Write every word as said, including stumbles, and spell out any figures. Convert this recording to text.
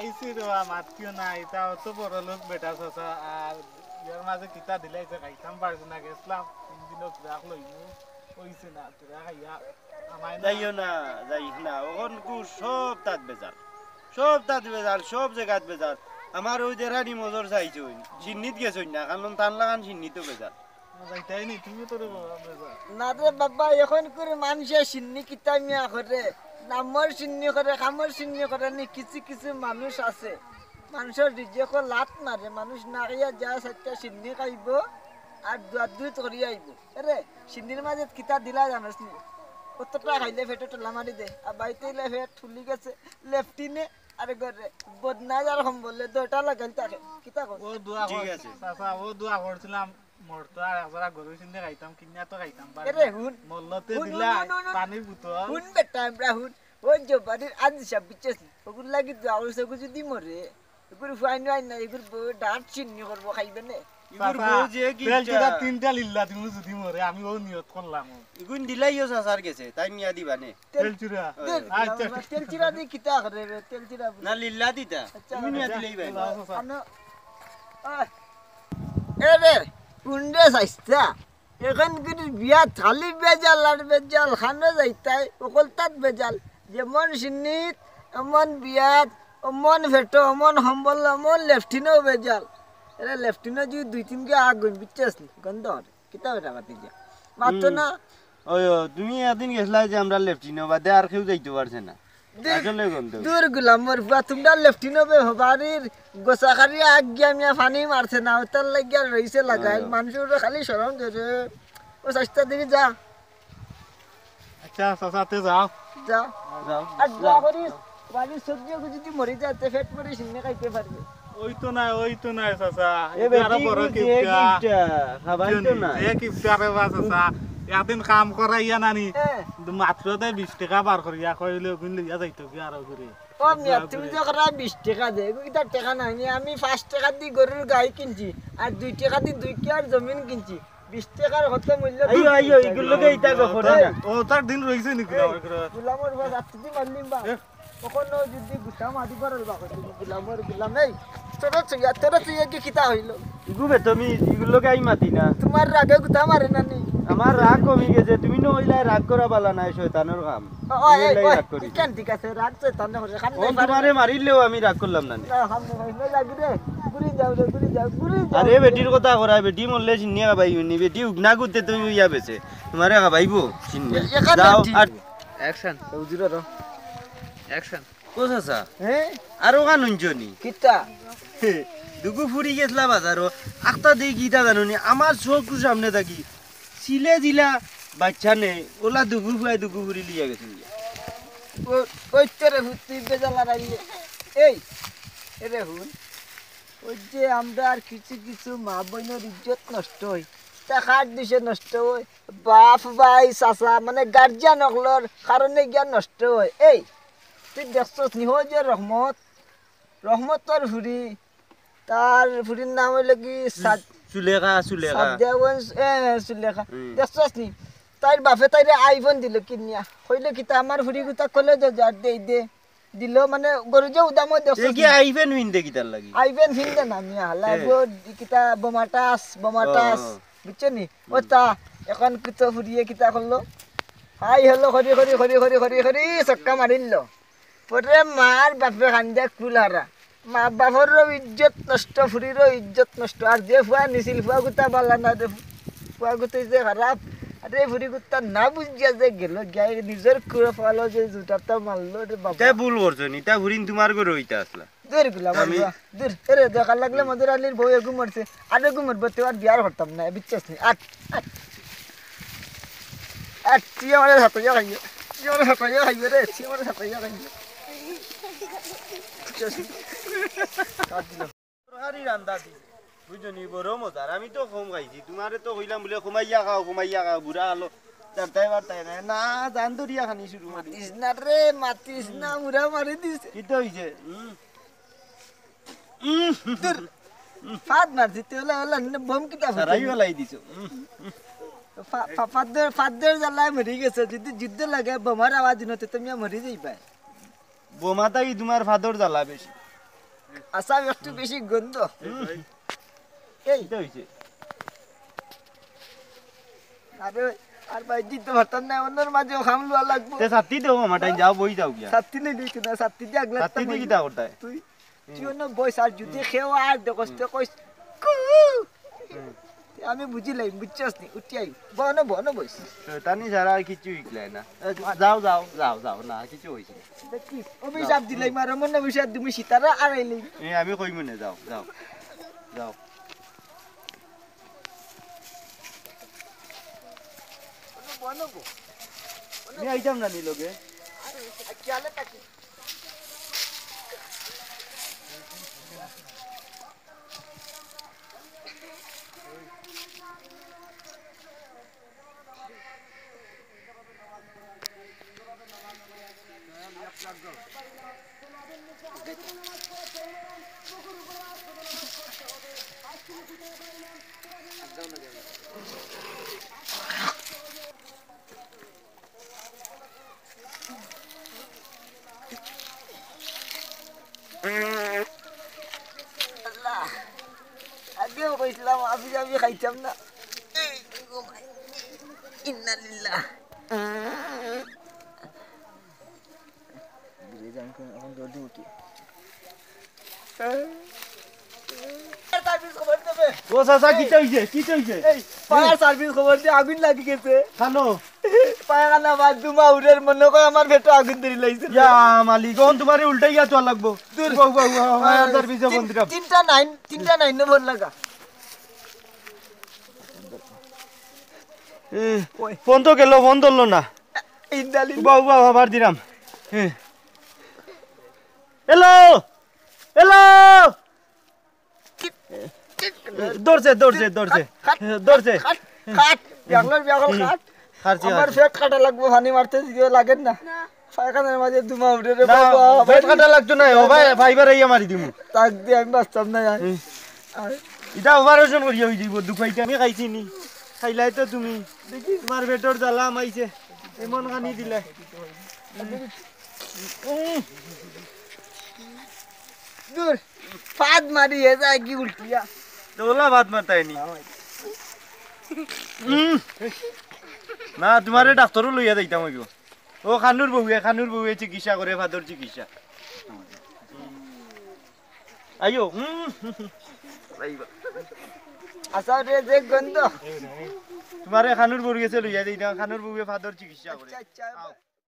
এই সিরোয়া মাতিও না, ইতা অত বড় লোক বেটা চাচা, আর ইয়ার মাঝে কিতা দিলাইছে খাইতাম পারছি না, গেছলাম তিন দিন রাখ লইমু, অইছে না, তোরা খাইয়া আমায় না। যাইও না, যাইস না, অখন কু সব তাত বেজাল, সব তাত বেজাল, সব জাগাত বেজাল। আমার ওই দেরানি মজর চাইছইন, সিন্নিত গেছইন না, কারণ তান লাখান সিন্নিত বেজাল। যাইতাই নি, তুমি তো রে বাবা, বেজাল। না রে বাবা, এখন করে মানুষে সিন্নি কিতা মিয়া করে, নামর সিন্নি করে, কামর সিন্নি করে নি, কিছু কিছু মানুষ আছে, মানুষর রিজিকো লাত মারে, মানুষ না খাইয়া যায় চাইরটা সিন্নি খাইবো আর দুয়া দুইত করি আইবো। আরে, সিন্নির মাঝে কিতা দিলা জানোস নি? কতটা খাইলে পেটো ঠেলা মারি দে, আর বাইতে ইলে পেট ফুলি গেছে, লেফটিনে, আরে ঘরে বদনাজ আর কম্বলে দুইটা লাগাইল থাকে। কিতা কর? ও দোয়া ঠিক কর-, আছে। চাচা, ও দোয়া করছিলাম, মোর তো আর এক জোড়া গরু সিন্নি খাইতাম, কিনিয়া তো খাইতাম পারি এরে, না। হুন। মল্লতে হুন, দিলা, হুন, হুন, হুন। পানির বোতল। হুন বেটা, আমরা হুন। ওই যে বাড়ির আজ সব বিচেস, ওগুর লাগি দোয়া করছে, ওগু যদি মরে, এগুর ফুয়াইন ফুয়াইন না, এগুর বউ ডাট সিন্নি করবো, খাইবে নে। ইগুর চাচা, বউ যে তেল কিপটা। চিরা তিনটা লিল্লা দিমু যদি মরে, আমি ও নিয়ত করলাম। ইগুন দিলাইও চাচার গেছে, তাই নিয়া দিবা নে। তেল তেল চিরা। দে, আচ্ছা। তেল চিরা দি কিতা করে রে, তেল চিরা বলে। না, লিল্লা দিতা। আচ্ছা, তুমি নিয়া আচ্ছা। দিলেই ভাই। আনো, আহ, এ রে, কুন্ডে চাইস্তা। এখন কিন্তু বিয়াত খালি বেজাল আর বেজাল, খানো যাইতাই, অকলতাত বেজাল। যেমন সিন্নিত, এমন বিয়াত, অমন পেটো, অমন কম্বল, অমন লেফটিনও বেজাল। এরে লেফটিনও যদি দুই তিন কে আগ গইন, বিচ্ছাস নি, গন্ধ করে। কিতা বেটা মাতি যা। মাতো হুম। না। ওই, ও, তুমি একদিন গেছলা যে আমরা লেফটিনও বাদে আর কেউ যাইতে পারছে না। দূর, আসলে গন্ধ। দূর গুলামর ফুয়া, তোমরা লেফটিন হবে হবারির গোসাখারি আগ গিয়া মিয়া পানি মারছে না, ওটার লাগিয়া রইছে লাগাইল। হ্যাঁ। মানুষর খালি শরম ধরে। ও চাইস্তা দিকে যা। আচ্ছা, চাচাতে যাও। যা। যাও, আর দোয়া যাও। করিস, বাড়ির সবজি ওগু যদি মরি যায়, তে পেট মরে সিন্নি খাইতে পারবে। ওই তো নাই, ওই তো নাই, চাচা। এ এই যে আরো বেটি বড় গু যে কিপটা। কিপটা, খাবাই তো বুঝছো নি? নাই। যে কিপটা রে বা, চাচা। একদিন কাম করাইয়া নানি। হ্যাঁ। কিন্তু মাত্র তাই বিশ টেকা বার করিয়া কইলে ওগুন লইয়া যাইতো কি আরো ঘুরে। ও মিয়া, তুমি যে করা বিশ টেকা দে, এগু কিতা টেকা নাই নি? আমি পাঁচ টেকা দি গরুর গাই কিনছি, আর দুই টেকা দি দুই কিয়ার জমিন কিনছি। বিশ টেকার কত মূল্য? আইও, আইও, ইগুর লগে ইতা গো করে না। ও, তার দিন রইছে নি, এই, গুলামর ঘরে? গুলামর ঘরে রাত্রি দি মারলিম বা। এ? কখনো যদি গুতা মারি পারল বা, গুলামর গুলাম, এই, তোরা চুইয়া, তোরা চুইয়া কি কিতা হইল? ইগু বেতমি, ইগুর লগে আমি মাতি না। তোমার রাগে গুতা মারে না নি? আমার রাগ কমি গেছে, তুমি না হইলে রাগ করা বালা নাই, শয়তানর কাম। ও, ও, আমি এই, এলাই ওই, রাগ করি। ঠিক আছে, ঠিক আছে, রাগ শয়তানে করে, খান ও, নাই পারে। তোমারে মারিলেও আমি রাগ করলাম না নি। না, খান নাই পারে, লাগি রে, ঘুরি যাও রে, ঘুরি যাও, ঘুরি যাও। আরে বেটির কথা করায়, বেটি মরলে সিন্নি খাবাই নি, বেটি উগনা করতে তুমি ইয়া বেছে, তোমারে খাবাইবো সিন্নি। এ-, এখানে যাও, ঠিক। আর অ্যাকশন। ও জিরো রো। অ্যাকশন। ও চাচা, হ্যাঁ? আরো কান হুনছো নি? কিতা? দুগু ফুরি গেছলা বাজারো, আখতা দেই কিতা জানো নি? আমার চকুর সামনে থাকি সিলে দিলা বাচ্চা নেই, ওলা দুগু ফুয়াই দুগু ফুরি লিয়া গেছে। ও, ওই তো রে হুত, তুই বেজাল আর আইলে। এই, এ রে হুন, ওই যে আমরা আর কিছু কিছু মা বইনর ইজ্জত নষ্ট হয়, তা কার দিশে নষ্ট হয়? বাপ ভাই চাচা মানে গার্জিয়ান অকলর কারণে গিয়া নষ্ট হয়। এই, তুই দেখছস নি, ও যে রহমত, রহমতর ফুরি, তার ফুরির নাম হইল কি সাদ-, সুলেখা, সুলেখা। সাদিয়া ওয়ান-, এ, সুলেখা। হুম। দেখছস নি? তাইর বাপে তাইরে আইফোন দিল কিনিয়া। কইল কিতা, আমার ফুরি গুতা কলেজো যার দেই দে। দিল মানে গরু যে উদামো দেখছস এ কি নি? আইফোন ফিনদে কিতার লাগি? আইফোন ফিনদে না মিয়া, হালা এ। গো, কিতা বোমাটাস, বোমাটাস। ও। বুঝছো নি? ও হুম। তা, এখন কিতা ফুরিয়ে কিতা করলো? হাই হলো, করি, করি, ছক্কা মারিল। পরে মার বাপে কান্দে কুলহারা। মা বাপরও ইজ্জত নষ্ট, ফুরিরও ইজ্জত নষ্ট। আর যে ফুয়া নিছিল, ফুয়া গুতা বালা না রে, ফুয়া গুতা যে খারাপ। আরে ফুরি গুতা না বুঝিয়া যে গেল, গিয়া নিজর কুড়ে ফালো যে জুতাটা মারলো রে বাবা। ইতা ভুল করছো নি, ইতা ফুরিন তোমার ঘরে হইতা আসলা। দূর গুলাম, আমি দূর। এরে, দেখা লাগলে মদর আলীর বউ এগু মরছে, আর এগু মরবো, তে আর বিয়ার করতাম না, বুঝছস নি? আট, আট। আর তুই আমারে হাতাইয়া খাইও, তুই আমারে হাতাইয়া খাইও রে, তুই আমারে হাতাইয়া খাইও। তরকারি রান্দা দি, বুঝছো নি, বড় মজার। আমি তো কম খাইছি, তোমারে তো কইলাম বুলে, "কমাইয়া খাও, কমাইয়া খাও", বুড়া আলো, জানতাই পারতাই না। না, জান ধরিয়া খানি শুরু করি। মাতিস না রে, মাতিস না, মুরা মারি দিছে। কিতা হইছে? হুম। উম, দূর। ফাদ মারছি, তুই ওলা, ওলা, নে, বোম কিতা ফুটে? সারাই ওলাই দিছো। উম, উম। ফা-, ফা-, ফাদ্দর, ফাদ্দর জ্বালায় মরি গেছে। যদি যুদ্ধ লাগে, বোমার আওয়াজ দিন, তে তুমি মরি যাইবায়। বোমা তাই তোমার ফাদর জ্বালা বেশি। আসাম একটু বেশি গন্ধ। এই। কিতা অইছে? আরে, আর ভাই দিতে পারতাম না, অন্যর মাঝেও খাম লওয়া লাগবো। তে ছাত্তি দেও, মামা, টাইম যাও, বই যাও গিয়া। ছাত্তি লই দিতে না, ছাত্তি দিয়ে আগলা ছাত্তি দিয়ে কিতা করতায়? তুই, তুই অন্য বইস, আর যদি কেউ আর দেখস, তে কইস, "কু।" আমি বুঝিলাই, বুঝছস নি? উঠি আই। বনো, বনো বইস। শয়তানি ছাড়া আর কিচ্ছু শিখলাই না। এ, যাও, যাও, যাও, যাও, না, কিচ্ছু অইছে না। দেখি, অভিশাপ দিলাই, মারো মনে অভিশাপ দিমু, সিতারা আড়াইলাই। এ, আমি কইমু না, যাও, যাও, যাও। বনো গো। আমি আইতাম না নি লগে। আর খেয়ালে থাকি। আল্লাহ, আগেও কইছিলাম, আমি, আমি খাইতাম না। ইন্না লিল্লাহ। ও চাচা, কিতা অইছে? কিতা অইছে? এই, fire service খবর দে, আগুন লাগি গেছে। খানো? পায়খানা বাদ ধুমা উড়ের মনে কয় আমার পেটো আগুন ধরি লাইছে। ইয়া মালিক, অখন তুমারে উল্টাই গিয়া চলা লাগবো। দূর। উবা, উবা, উবা, উবা, fire service এ তিন-, ফোন দিলাম। তিনটা নাইন, তিনটা নাইন নম্বর লাগা। এ, ওই। ফোন তো গেল, ফোন ধরলো না। ইন্দালিল। উবা, উবা, আবার দিলাম। এ। হ্যালো? হ্যালো? ধরছে, ধরছে, ধরছে। কাট, কাট, ধরছে। কাট, কাট। বিয়াগলর বিয়াগল কাট। কাটছি, আমার কাটছি। পেট কাটা লাগবো, পানি মারতে দিও, লাগের না। না। পায়খানার মাঝে ধুমা উড়ে রে না, বাবা। পেট কাটা লাগতো না, ও ভাই, fiber আইয়া মারি দিমু। তাক দিয়ে আমি বাঁচতাম না আর। হুম। আর ইটা operation করিয়া অই যাইবো, দুপাইতে আমি খাইছি নি। খাইলাই তো তুমি। দেখি। তুমার পেটর জ্বালা আমাইছে। এমন খানি দিলে। উম। দূর, ফাদ মারি হে যায় কি উল্টিয়া। তো ওলা ফাদ মারতায় নি। উম। না, তুমারে ডাক্তারও লইয়া যাইতাম অইবো। ও খানুর বউয়ে, খানুর বউয়ে চিকিৎসা করে, ফাদর চিকিৎসা। আইও, উম। আচ্ছা রে, যে গন্ধ। তুমারে খানুর বউর গেছে লইয়া যাইতাম, খানুর বউয়ে ফাদর চিকিৎসা করে। আচ্ছা, আচ্ছা। আও।